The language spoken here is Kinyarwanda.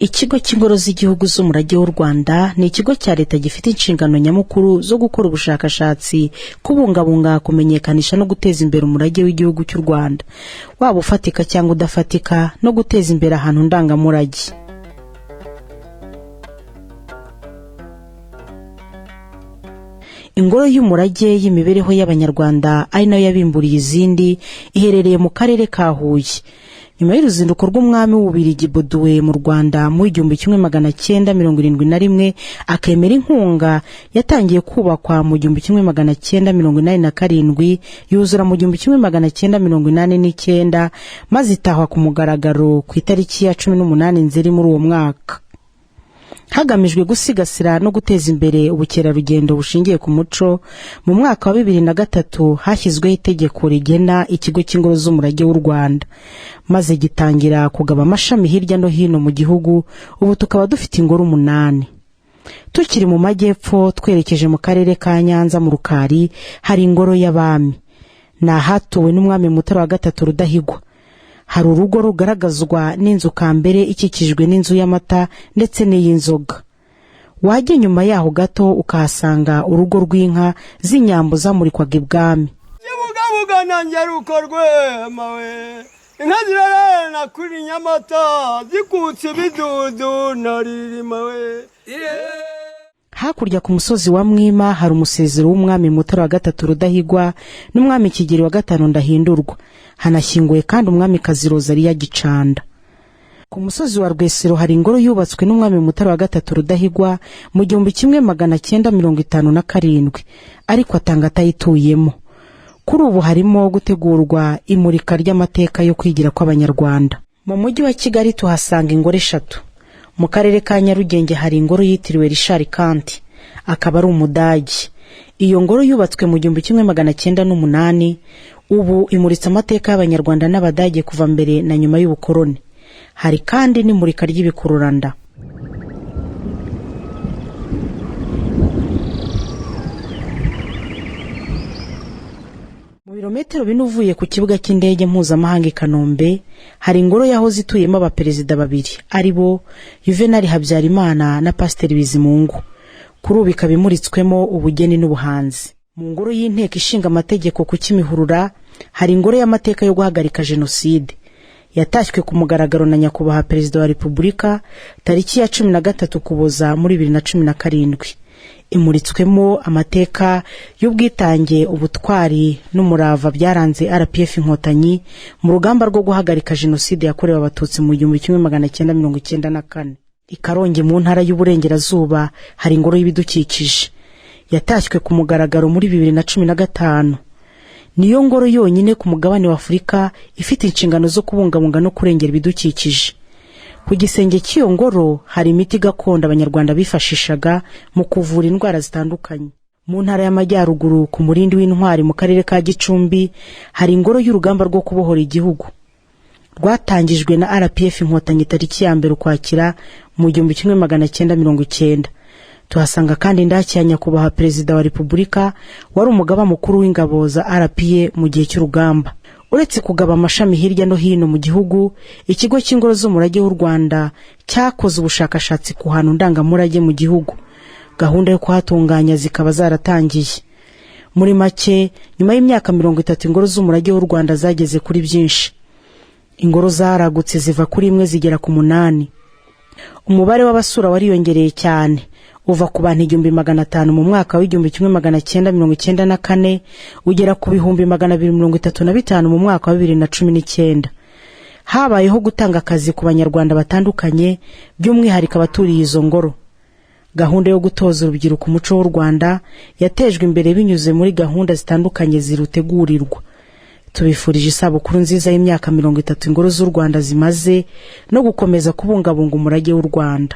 Ikigo cy'Ingoro z'Igihugu z'Umurage w'u Rwanda ni ikigo cya Leta gifite inshingano nyamukuru zo gukora ubushakashatsi, kubungabunga, kumenyekanisha no guteza imbere umurage w'igihugu cy'u Rwanda, waba ufatika cyangwa udafatika, no guteza imbere ahantu ndangamurage. Ingoro y'umurage y'imibereho y'Abanyarwanda, ari nayo yabimburiye izindi, iherereye mu karere ka Huye. Nyuma y'uruzinduko rw'umwami w'Ububiligi Baudouin mu Rwanda mu 1971, akemera inkunga, yatangiye kubakwa mu 1987, yuzura mu 1989, maze itahwa ku mugaragaro ku itariki ya 18 Nzeri muri uwo mwaka, hagamijwe gusigasira no guteza imbere ubukerarugendo bushingiye ku muco. Mu mwaka wa 2003 hashyizweho itegeko rigena Ikigo cy'Ingoro z'Umurage w'u Rwanda, maze gitangira kugaba amashami hirya no hino mu gihugu. Ubu tukaba dufite ingoro 8. Tukiri mu majyepfo, twerekeje mu karere ka Nyanza, mu Rukari hari Ingoro y'Abami. Ni ahatuwe n'umwami Mutara wa Gatatu Rudahigwa. Hari urugo rugaragazwa n'inzu kambere ikikijwe n'inzu y'amata ndetse n'iy'inzoga. Wajya inyuma yaho gato ukahasanga urugo rw'inka z'inyambo zamurikwaga ibwami. Kibugabuga nanjye rukorwe mawe, inka zirarana kuri Nyamata, zikutse ibidudu naririma we. Hakurya ku musozi wa Mwima hari umusezero w'umwami Mutara wa Gatatu Rudahigwa n'umwami Kigeli wa Gatanu Ndahindurwa. Hanashyinguye kandi umwamikazi Rozaliya Gicanda. Ku musozi wa Rwesero hari ingoro yubatswe n'umwami Mutara wa Gatatu Rudahigwa mu 1957, ariko atanga atayituyemo. Kuri ubu harimo gutegurwa imurika ry'amateka yo kwigira kw'Abanyarwanda. Mu mujyi wa Kigali tuhasanga ingoro 3. Mu karere ka Nyarugenge hari ingoro yitiriwe Richard Kandt, akaba ari Umudage. Iyo ngoro yubatswe mu 1908, ubu imuritse amateka y'Abanyarwanda n'Abadage kuva mbere na nyuma y'ubukoroni. Hari kandi n'imurika ry'ibikururanda. Mu birometero 4 uvuye ku kibuga cy'indege mpuzamahanga i Kanombe hari ingoro yahoze ituyemo abaperezida babiri, ari bo Juvenal Habyarimana na Pasiteri Bizimungu. Kuri ubu ikaba imuritswemo ubugeni n'ubuhanzi. Mu ngoro y'Inteko Ishinga Amategeko ku Kimihurura hari ingoro y'amateka yo guhagarika jenoside, yatashywe ku mugaragaro na Nyakubahwa Perezida wa Repubulika tariki ya 13 Ukuboza muri 2017. Imuritswemo amateka y'ubwitange, ubutwari n'umurava byaranze RPF Inkotanyi mu rugamba rwo guhagarika jenoside yakorewe Abatutsi mu 1994. I Karongi mu Ntara y'Uburengerazuba hari ingoro y'ibidukikije yatashywe ku mugaragaro muri 2015. Niyo ngoro yonyine ku mugabane wa Afurika ifite inshingano zo kubungabunga no kurengera ibidukikije. Ku gisenge cy'iyo ngoro hari imiti gakondo Abanyarwanda bifashishaga mu kuvura indwara zitandukanye. Mu Ntara y'Amajyaruguru, ku Murindi w'Intwari mu karere ka Gicumbi, hari ingoro y'urugamba rwo kubohora igihugu rwatangijwe na RPF Inkotanyi tariki ya 1 Ukwakira mu 1990. Tuhasanga kandi indaki ya Nyakubahwa Perezida wa Repubulika wari umugaba mukuru w'ingabo za RPA mu gihe cy'urugamba. Uretse kugaba amashami hirya no hino mu gihugu, Ikigo cy'Ingoro z'Umurage w'u Rwanda cyakoze ubushakashatsi ku hantu ndangamurage mu gihugu, gahunda yo kuhatunganya zikaba zaratangiye. Muri make, nyuma y'imyaka 30 ingoro z'umurage w'u Rwanda zageze kuri byinshi. Ingoro zaragutse ziva kuri 1 zigera ku 8. Umubare w'abasura wariyongereye cyane, uva ku bantu 1500 mu mwaka wa 1994 ugera ku 235,000 mu mwaka wa 2019. Habayeho gutanga akazi ku Banyarwanda batandukanye, by'umwihariko abaturiye izo ngoro. Gahunda yo gutoza urubyiruko umuco w'u Rwanda yatejwe imbere binyuze muri gahunda zitandukanye zirutegurirwa. Tubifurije isabukuru nziza y'imyaka 30 ingoro z'u Rwanda zimaze, no gukomeza kubungabunga umurage w'u Rwanda.